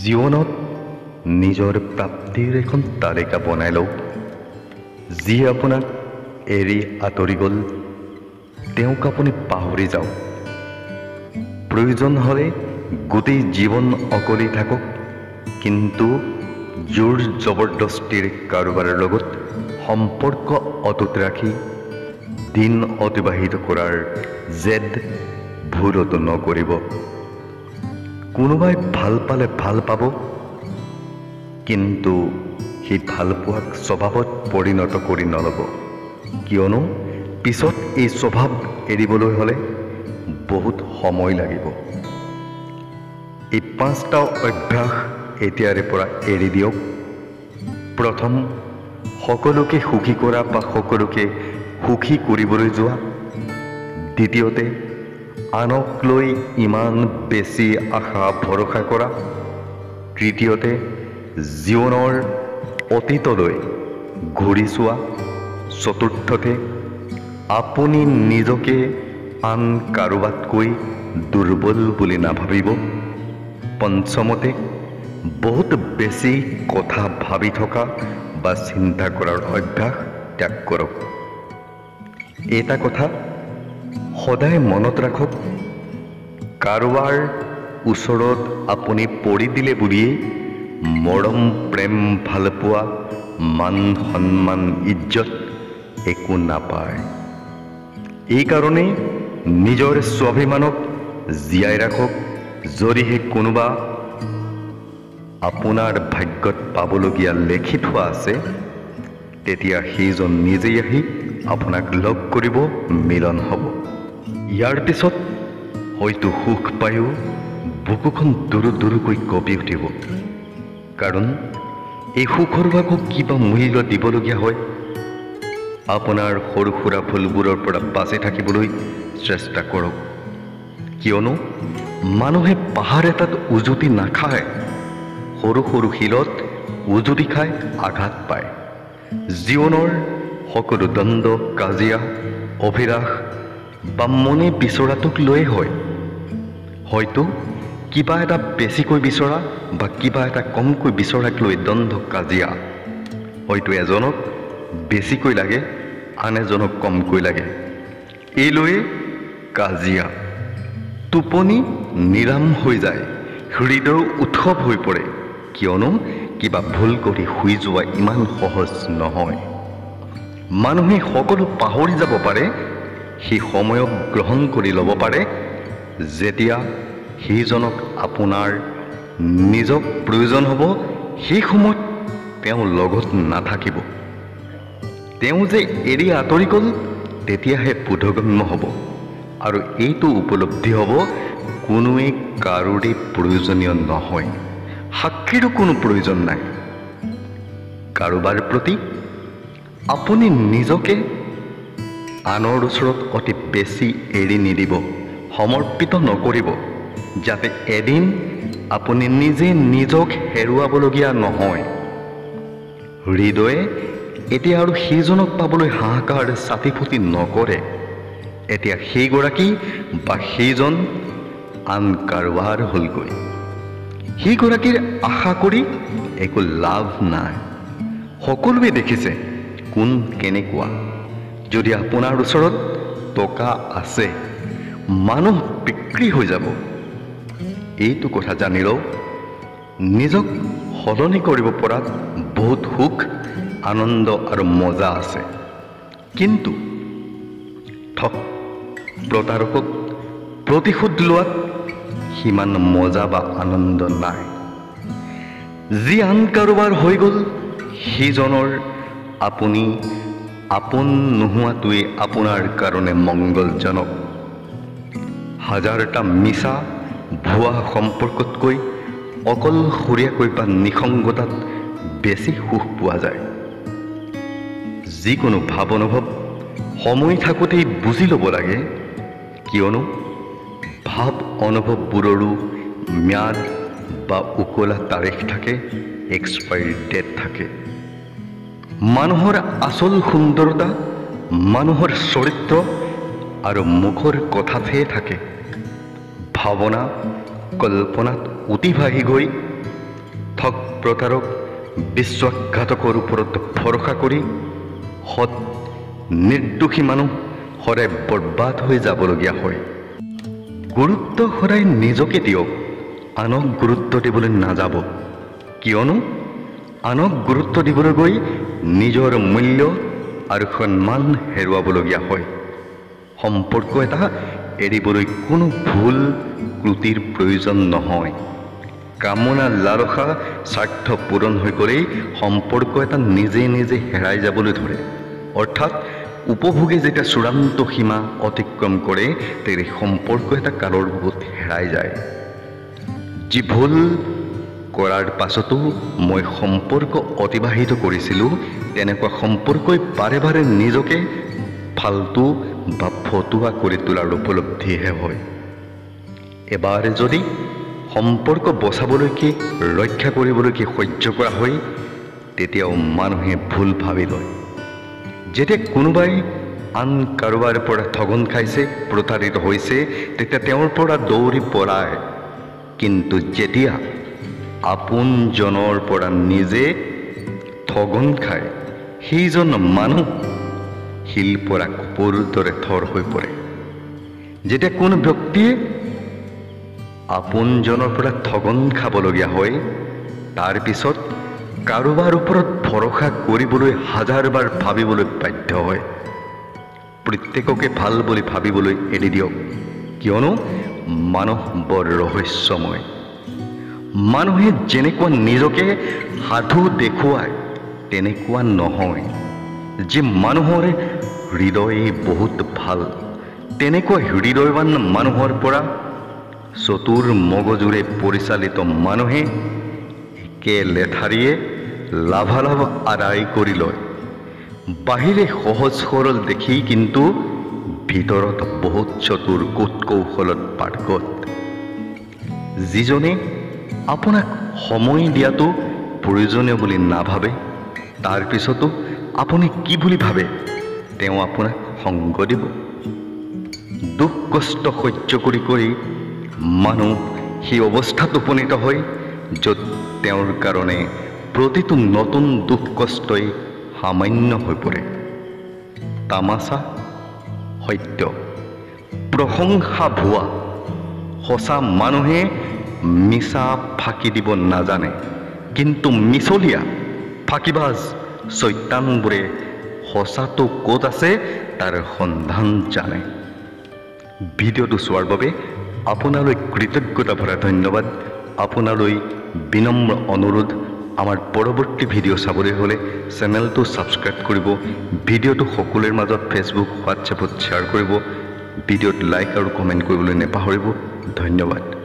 জীৱনত নিজৰ প্ৰাপ্তিৰ এখন তালিকা বনাই লওক। যি আপোনাক এৰি আঁতৰি গ'ল তেওঁক আপুনি পাহৰি যাওক। প্ৰয়োজন হ'লে গোটেই জীৱন অকলেই থাকক, কিন্তু জোৰ জবৰদস্তিৰ কাৰোবাৰ লগত সম্পৰ্ক অটুট ৰাখি দিন অতিবাহিত কৰাৰ জেদ ভুলতো নকৰিব। কোনোবাই ভাল পালে ভাল পাব, কিন্তু সেই ভালপোৱাক স্বভাৱত পৰিণত কৰি নল'ব, কিয়নো পিছত এই স্বভাৱ এৰিবলৈ হ'লে বহুত সময় লাগিব। এই পাঁচটা অভ্যাস এতিয়াৰে পৰা এৰি দিয়ক। প্ৰথম, সকলোকে সুখী কৰা বা সকলোকে সুখী কৰিবলৈ যোৱা। দ্বিতীয়তে, আনক লৈ ইমান বেছি আশা ভৰসা কৰা। তৃতীয়তে, জীৱনৰ অতীতলৈ ঘূৰি চোৱা। চতুৰ্থতে, আপুনি নিজকে আন কাৰোবাতকৈ দুৰ্বল বুলি নাভাবিব। পঞ্চমতে, বহুত বেছি কথা ভাবি থকা বা চিন্তা কৰাৰ অভ্যাস ত্যাগ কৰক। এটা কথা সদায় মনত ৰাখক, কাৰোবাৰ ওচৰত আপুনি পৰি দিলে বুলিয়েই মৰম, প্ৰেম, ভালপোৱা, মান সন্মান, ইজ্জত একো নাপায়। এইকাৰণেই নিজৰ স্বাভিমানক জীয়াই ৰাখক। যদিহে কোনোবা আপোনাৰ ভাগ্যত পাবলগীয়া লেখি থোৱা আছে, তেতিয়া সেইজন নিজেই আহি আপোনাক লগ কৰিব, মিলন হ'ব। ইয়াৰ পিছত হয়তো সুখ পায়ো বুকুখন দুৰু দুৰুকৈ কঁপি উঠিব, কাৰণ এই সুখৰ আকৌ কিবা মূল্য দিবলগীয়া হয়। আপোনাৰ সৰু সুৰা ভুলবোৰৰ পৰা বাচি থাকিবলৈ চেষ্টা কৰক, কিয়নো মানুহে পাহাৰ এটাত উজুতি নাখায়, সৰু সৰু শিলত উজুতি খাই আঘাত পায়। জীৱনৰ সকলো দ্বন্দ্ব, কাজিয়া, অভিলাষ বা মনে বিচৰাটোক লৈয়ে হয়। হয়তো কিবা এটা বেছিকৈ বিচৰা বা কিবা এটা কমকৈ বিচৰাক লৈ দ্বন্দ্ব, কাজিয়া। হয়তো এজনক বেছিকৈ লাগে, আন এজনক কমকৈ লাগে, এই লৈয়ে কাজিয়া। টোপনি নিৰাম হৈ যায়, হৃদয় উৎসৱ হৈ পৰে, কিয়নো কিবা ভুল কৰি শুই যোৱা ইমান সহজ নহয়। মানুহে সকলো পাহৰি যাব পাৰে, সেই সময়ক গ্ৰহণ কৰি ল'ব পাৰে যেতিয়া সেইজনক আপোনাৰ নিজক প্ৰয়োজন হ'ব, সেই সময়ত তেওঁ লগত নাথাকিব। তেওঁ যে এৰি আঁতৰি গ'ল তেতিয়াহে বোধগম্য হ'ব আৰু এইটো উপলব্ধি হ'ব কোনোৱে কাৰোৰে প্ৰয়োজনীয় নহয়, সাক্ষীৰো কোনো প্ৰয়োজন নাই। কাৰোবাৰ প্ৰতি আপুনি নিজকে আনৰ ওচৰত অতি বেছি এৰি নিদিব, সমৰ্পিত নকৰিব, যাতে এদিন আপুনি নিজে নিজক হেৰুৱাবলগীয়া নহয়। হৃদয়ে এতিয়া আৰু সেইজনক পাবলৈ হাহাকাৰ চাটি ফুটি নকৰে। এতিয়া সেইগৰাকী বা সেইজন আন কাৰোবাৰ হ'লগৈ। সেইগৰাকীৰ আশা কৰি একো লাভ নাই। সকলোৱে দেখিছে কোন কেনেকুৱা। যদি আপোনাৰ ওচৰত টকা আছে, মানুহ বিক্ৰী হৈ যাব। এইটো কথা জানি লওক, নিজক সলনি কৰিব পৰাত বহুত সুখ, আনন্দ আৰু মজা আছে, কিন্তু ঠগ প্ৰতাৰকক প্ৰতিশোধ লোৱাত সিমান মজা বা আনন্দ নাই। যি আন কাৰোবাৰ হৈ গ'ল, সেইজনৰ আপুনি আপোন নোহোৱাটোৱে আপোনাৰ কাৰণে মংগলজনক। হাজাৰটা মিছা ভুৱা সম্পৰ্কতকৈ অকলশৰীয়াকৈ বা নিসংগতাত বেছি সুখ পোৱা যায়। যিকোনো ভাৱ অনুভৱ সময় থাকোঁতেই বুজি ল'ব লাগে, কিয়নো ভাৱ অনুভৱবোৰৰো ম্যাদ বা উকলা তাৰিখ থাকে, এক্সপায়াৰী ডেট থাকে। মানুহৰ আচল সুন্দৰতা মানুহৰ চৰিত্ৰ আৰু মুখৰ কথাতহে থাকে। ভাৱনা কল্পনাত উটি ভাহি গৈ ঠগ, প্ৰতাৰক, বিশ্বাসঘাতকৰ ওপৰত ভৰসা কৰি সৎ নিৰ্দোষী মানুহ সদায় বৰবাদ হৈ যাবলগীয়া হয়। গুৰুত্ব সদায় নিজকে দিয়ক, আনক গুৰুত্ব দিবলৈ নাযাব। কিয়নো আনক গুৰুত্ব দিবলৈ গৈ নিজৰ মূল্য আৰু সন্মান হেৰুৱাবলগীয়া হয়। সম্পৰ্ক এটা এৰিবলৈ কোনো ভুল ক্ৰুটিৰ প্ৰয়োজন নহয়। কামনা, লালসা, স্বাৰ্থ পূৰণ হৈ গ'লেই সম্পৰ্ক এটা নিজে নিজে হেৰাই যাবলৈ ধৰে। অৰ্থাৎ উপভোগে যেতিয়া চূড়ান্ত সীমা অতিক্ৰম কৰে, তেতিয়া সম্পৰ্ক এটা কালৰ বুকুত হেৰাই যায়। যি ভুল কৰাৰ পাছতো মই সম্পৰ্ক অতিবাহিত কৰিছিলোঁ, তেনেকুৱা সম্পৰ্কই বাৰে বাৰে নিজকে ফাল্টু বা ফটুৱা কৰি তোলাৰ উপলব্ধিহে হয়। এবাৰ যদি সম্পৰ্ক বচাবলৈকে, ৰক্ষা কৰিবলৈকে সহ্য কৰা হয়, তেতিয়াও মানুহে ভুল ভাবি লয়। যেতিয়া কোনোবাই আন কাৰোবাৰ পৰা ঠগন খাইছে, প্ৰতাৰিত হৈছে, তেতিয়া তেওঁৰ পৰা দৌৰি পলায়। কিন্তু যেতিয়া আপোনজনৰ পৰা নিজে ঠগন খায়, সেইজন মানুহ শিল পৰা কপৌৰ দৰে থৰ হৈ পৰে। যেতিয়া কোনো ব্যক্তিয়ে আপোনজনৰ পৰা ঠগন খাবলগীয়া হয়, তাৰ পিছত কাৰোবাৰ ওপৰত ভৰসা কৰিবলৈ হাজাৰবাৰ ভাবিবলৈ বাধ্য হয়। প্ৰত্যেককে ভাল বুলি ভাবিবলৈ এৰি দিয়ক, কিয়নো মানুহ বৰ ৰহস্যময়। মানুহে যেনেকুৱা নিজকে সাধু দেখুৱায় তেনেকুৱা নহয়। যে মানুহৰ হৃদয় বহুত ভাল, তেনেকুৱা হৃদয়ৱান মানুহৰ পৰা চতুৰ মগজুৰে পৰিচালিত মানুহে একে লেঠাৰিয়ে লাভালাভ আদায় কৰি লয়। বাহিৰে সহজ সৰল দেখি কিন্তু ভিতৰত বহুত চতুৰ, কূট কৌশলত পাৰ্গত। যিজনে আপোনাক সময় দিয়াটো প্ৰয়োজনীয় বুলি নাভাবে, তাৰ পিছতো আপুনি কি বুলি ভাবে, তেওঁ আপোনাক সংগ দিব। দুখ কষ্ট সহ্য কৰি কৰি মানুহ সেই অৱস্থাত উপনীত হয় য'ত তেওঁৰ কাৰণে প্ৰতিটো নতুন দুখ কষ্টই সামান্য হৈ পৰে। তামাচা সত্য, প্ৰশংসা ভুৱা। সঁচা মানুহে মিছা ফাঁকি দিব নাজানে, কিন্তু মিছলীয়া ফাঁকিবাজ চৈতানবোৰে সঁচাটো ক'ত আছে তাৰ সন্ধান জানে। ভিডিঅ'টো চোৱাৰ বাবে আপোনালৈ কৃতজ্ঞতা ভৰা ধন্যবাদ। আপোনালৈ বিনম্ৰ অনুৰোধ, আমাৰ পৰৱৰ্তী ভিডিঅ' চাবলৈ হ'লে চেনেলটো ছাবস্ক্ৰাইব কৰিব, ভিডিঅ'টো সকলোৰে মাজত ফেচবুক, হোৱাটছএপত শ্বেয়াৰ কৰিব, ভিডিঅ'ত লাইক আৰু কমেণ্ট কৰিবলৈ নাপাহৰিব। ধন্যবাদ।